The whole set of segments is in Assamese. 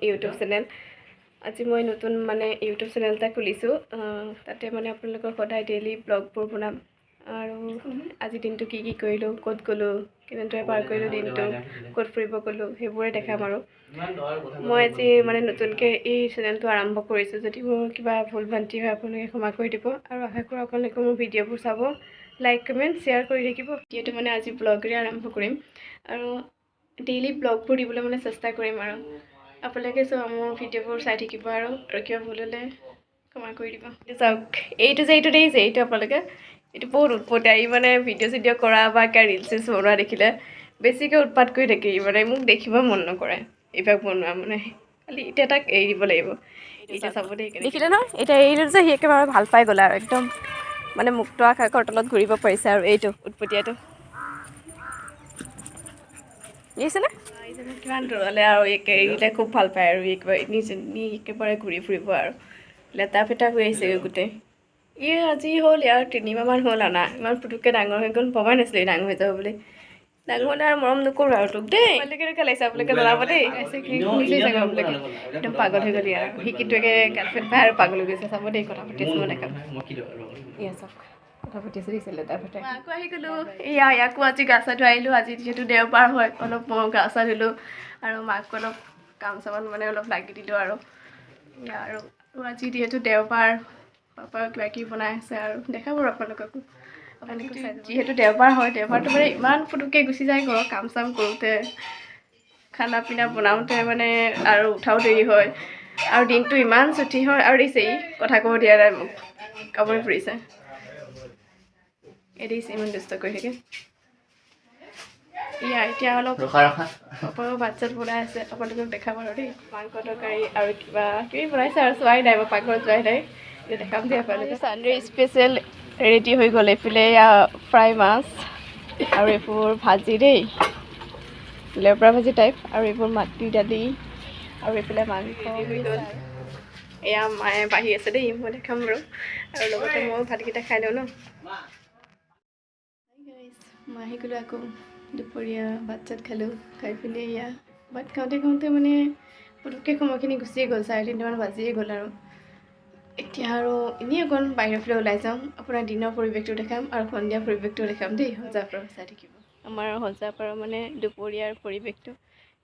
YouTube channel. আজি মই নতুন মানে ইউটিউব চেনেল এটা খুলিছোঁ। তাতে মানে আপোনালোকৰ সদায় ডেইলি ব্লগবোৰ বনাম আৰু আজি দিনটো কি কি কৰিলোঁ, ক'ত গ'লোঁ, কেনেদৰে পাৰ কৰিলোঁ দিনটো, ক'ত ফুৰিব গ'লোঁ, সেইবোৰে দেখাম। আৰু মই আজি মানে নতুনকৈ এই চেনেলটো আৰম্ভ কৰিছোঁ। যদি মোৰ কিবা ভুল ভ্ৰান্তি হয় আপোনালোকে ক্ষমা কৰি দিব আৰু আশা কৰোঁ আপোনালোকে মোৰ ভিডিঅ'বোৰ চাব, লাইক কমেণ্ট শ্বেয়াৰ কৰি থাকিব। ভিডিঅ'টো মানে আজি ব্লগেৰে আৰম্ভ কৰিম আৰু ডেইলি ব্লগবোৰ দিবলৈ মানে চেষ্টা কৰিম আৰু আপোনালোকে চব মোৰ ভিডিঅ'বোৰ চাই থাকিব আৰু কিবা ভুল হ'লে ক্ষমা কৰি দিব। চাওক, এইটো যে এইটো দেখিছে, এইটো আপোনালোকে এইটো বহুত উৎপতীয়া। ই মানে ভিডিঅ' চিডিঅ' কৰা বা কিবা ৰিলচ চিলচ বনোৱা দেখিলে বেছিকৈ উৎপাত কৰি থাকে। ই মানে মোক দেখিব মন নকৰে এইবিলাক বনোৱা, মানে খালি এতিয়া তাক এৰি দিব লাগিব। এতিয়া চাব দেই, দেখিলে নহয়, এতিয়া এৰিলোঁ যে সি একেবাৰে ভাল পাই গ'ল আৰু একদম মানে মুক্ত আকাশৰ তলত ঘূৰিব পাৰিছে। আৰু এইটো উৎপতীয়াটো দেখিছেনে কিমান দূৰলৈ, আৰু এৰিলে খুব ভাল পায় আৰু একেবাৰে নিজে একেবাৰে ঘূৰি ফুৰিব আৰু লেটা পেটা হৈ আহিছেগৈ গোটেই। ই আজি হ'ল ইয়াৰ 3 মাহমান হ'ল অনা, ইমান পুটুককৈ ডাঙৰ হৈ গ'ল, ভবাই নাছিলোঁ ই ডাঙৰ হৈ যাব বুলি। ডাঙৰ হ'লে আৰু মৰম নকৰোঁ আৰু তোক দেই। আপোনালোকে কেনেকুৱা লাগিছে আপোনালোকে জনাব দেই। আপোনালোকে একদম পাগল হৈ গ'ল ইয়াৰ, সি কিন্তু একে গাৰ্লফ্ৰেণ্ড পাই আৰু পাগল হৈ গৈছে। চাব দেই, কথা পাতি আছোঁ মই দেখাম। ইয়া চাওক, কথা পাতি আছোঁ দেখিছে লেটা পেটা। আকৌ আহি গ'লোঁ, এয়া ইয়াকো আজি গা চা ধুৱাই আহিলোঁ। আজি যিহেতু দেওবাৰ হয়, অলপ মই গা চা ধুলোঁ আৰু মাকো অলপ কাম চামত মানে অলপ লাগি দিলোঁ। আৰু আৰু আজি যিহেতু দেওবাৰ, পাপাও কিবা কিবি বনাই আছে আৰু দেখাব আপোনালোককো। আপোনালোকে যিহেতু দেওবাৰ হয়, দেওবাৰটো মানে ইমান ফুটুককৈ গুচি যায় ঘৰৰ কাম চাম কৰোঁতে, খানা পিনা বনাওঁতে মানে আৰু উঠাও দেৰি হয় আৰু দিনটো ইমান ছুটি হয়। আৰু দিছে ই কথা ক'ব দিয়া নাই মোক, কামুৰি ফুৰিছে। এই দিছে ইমান দুষ্ট কৰি থাকে। ইয়া এতিয়া অলপ পাপাও ভাত চাত বনাই আছে, আপোনালোকক দেখাম আৰু দেই। মাংস তৰকাৰী আৰু কিবা কিবি বনাইছে আৰু চোৱাই নাই, মই পাকঘৰত যোৱাই নাই, দেখাম দেই আপোনালোকে। চানডে স্পেচিয়েল ৰেডি হৈ গ'ল। এইফালে এয়া ফ্ৰাই মাছ আৰু এইবোৰ ভাজি দেই, লেবৰা ভাজি টাইপ, আৰু এইবোৰ মাটি দালি আৰু এইফালে মাংস হৈ গ'ল। এয়া মায়ে বাঢ়ি আছে দেই, মই দেখাম বাৰু। আৰু লগতে ময়ো ভাতকেইটা খাই লওঁ ন। মই আহি গ'লোঁ আকৌ দুপৰীয়া ভাত চাত খালোঁ, খাই পিনে এয়া ভাত খাওঁতে খাওঁতে মানে পুটুককৈ সময়খিনি গুচিয়ে গ'ল, 3:30মান বাজিয়ে গ'ল। আৰু এতিয়া আৰু এনেই অকণ বাহিৰৰ ফালে ওলাই যাওঁ, আপোনাৰ দিনৰ পৰিৱেশটো দেখাম আৰু সন্ধিয়া পৰিৱেশটো দেখাম দেই। সজাপাৰ চাই থাকিব। আমাৰ সজাপাৰৰ মানে দুপৰীয়াৰ পৰিৱেশটো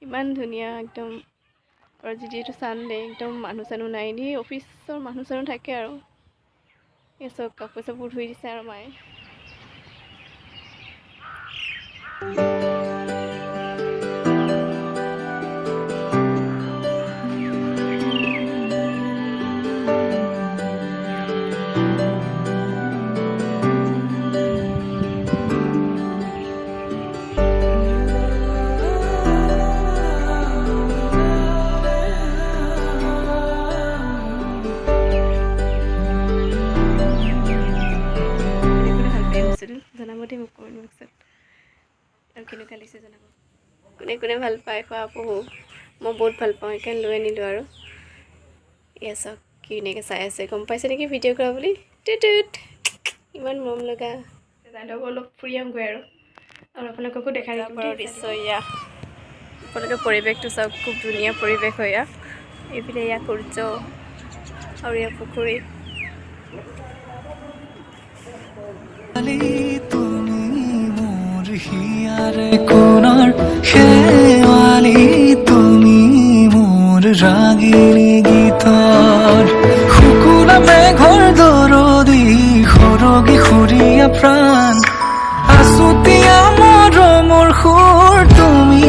ইমান ধুনীয়া একদম। আৰু যিহেতু চানডে, একদম মানুহ চানুহ নাই, এনেই অফিচৰ মানুহ চানুহ থাকে আৰু। এই চব কাপোৰ চাপোৰ ধুই দিছে আৰু মায়ে। জনাব দেই মোক কমেণ্ট বক্সত আৰু কেনেকুৱা লাগিছে জনাব। কোনে কোনে ভাল পায় খোৱা পহু, মই বহুত ভাল পাওঁ, সেইকাৰণে লৈ আনিলোঁ। আৰু এয়া চাওক কি ধুনীয়াকৈ চাই আছে, গম পাইছে নেকি ভিডিঅ' কৰা বুলি। টুটুত ইমান মৰম লগা। তাইক অলপ ফুৰি আহোঁগৈ আৰু আপোনালোককো দেখাই দিম দৃশ্য। এয়া আপোনালোকে পৰিৱেশটো চাওক, খুব ধুনীয়া পৰিৱেশ হয়। এয়া এইফালে এয়া সূৰ্য আৰু এয়া পুখুৰী। তুমি মোৰ হিয়াৰে কোণৰ শেৱালি, তুমি মোৰ ৰাগিনী গীতৰ শুকুলা মেঘৰ দৰদি সৰগী সুৰীয়া প্ৰাণ, আছুতীয়া মৰমৰ সুৰ, তুমি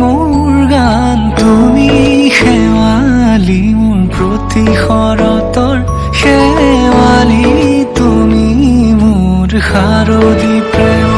মোৰ গান, তুমি শেৱালি মোৰ প্ৰতি শৰতৰ শেৱালি, তুমি মোৰ শাৰদী প্ৰেম।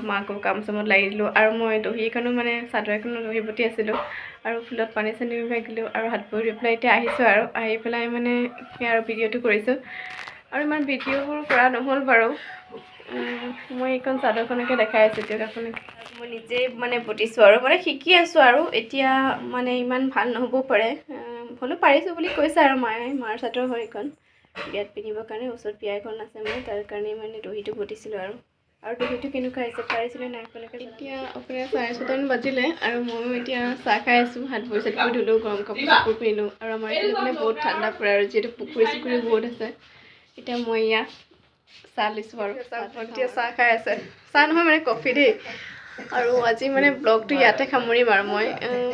মাকো কাম চামত লাগি দিলোঁ আৰু মই দহি এখনো মানে চাদৰ এখনো দহি বটি আছিলোঁ আৰু ফুলত পানী চানী ভাগিলোঁ আৰু হাত ভৰি ধুই পেলাই এতিয়া আহিছোঁ আৰু আহি পেলাই মানে আৰু ভিডিঅ'টো কৰিছোঁ। আৰু ইমান ভিডিঅ'বোৰ কৰা নহ'ল বাৰু। মই এইখন চাদৰখনকে দেখাই আছোঁ দিয়ক আপোনালোকে। মই নিজেই মানে বটিছোঁ আৰু মানে শিকি আছোঁ আৰু এতিয়া, মানে ইমান ভাল নহ'বও পাৰে, হ'লেও পাৰিছোঁ বুলি কৈছে আৰু মায়ে। মাৰ চাদৰ হয় এইখন, বিয়াত পিন্ধিবৰ কাৰণে। ওচৰত বিয়া এখন আছে, মানে তাৰ কাৰণে মানে দহিটো বটিছিলোঁ আৰু। আৰু দহিটো কেনেকুৱা হৈছে, পাৰিছিলে নাই, আপোনালোকে। এতিয়া আপোনাৰ 6:30মান বাজিলে আৰু ময়ো এতিয়া চাহ খাই আছোঁ। হাত ভৰি চাত ধুলোঁ, গৰম কাপোৰ চাপোৰ পিন্ধিলোঁ। আৰু আমাৰ এইফালে মানে বহুত ঠাণ্ডা পৰে আৰু, যিহেতু পুখুৰী চুখুৰী বহুত আছে। এতিয়া মই ইয়াত চাহ লৈছোঁ আৰু ভণ্টিয়ে চাহ খাই আছে, চাহ নহয় মানে কফি দেই। আৰু আজি মানে ব্লগটো ইয়াতে সামৰিম আৰু মই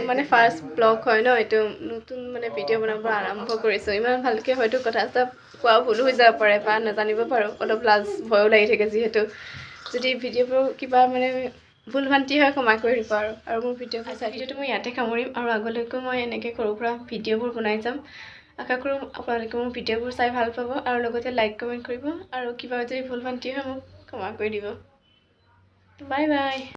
মানে ফাৰ্ষ্ট ব্লগ হয় ন এইটো, নতুন মানে ভিডিঅ' বনাব আৰম্ভ কৰিছোঁ। ইমান ভালকৈ হয়তো কথা চথা কোৱা ভুলো হৈ যাব পাৰে বা নাজানিব পাৰোঁ, অলপ লাজ ভয়ো লাগি থাকে যিহেতু। যদি ভিডিঅ'বোৰ কিবা মানে ভুল ভ্ৰান্তি হয়, ক্ষমা কৰি দিব। আৰু আৰু মোৰ ভিডিঅ'বোৰ চাই, ভিডিঅ'টো মই ইয়াতে সামৰিম আৰু আগলৈকো মই এনেকৈ সৰু সুৰা ভিডিঅ'বোৰ বনাই যাম। আশা কৰোঁ আপোনালোকে মোৰ ভিডিঅ'বোৰ চাই ভাল পাব আৰু লগতে লাইক কমেণ্ট কৰিব আৰু কিবা যদি ভুল ভ্ৰান্তি হয় মোক ক্ষমা কৰি দিব। Bye bye.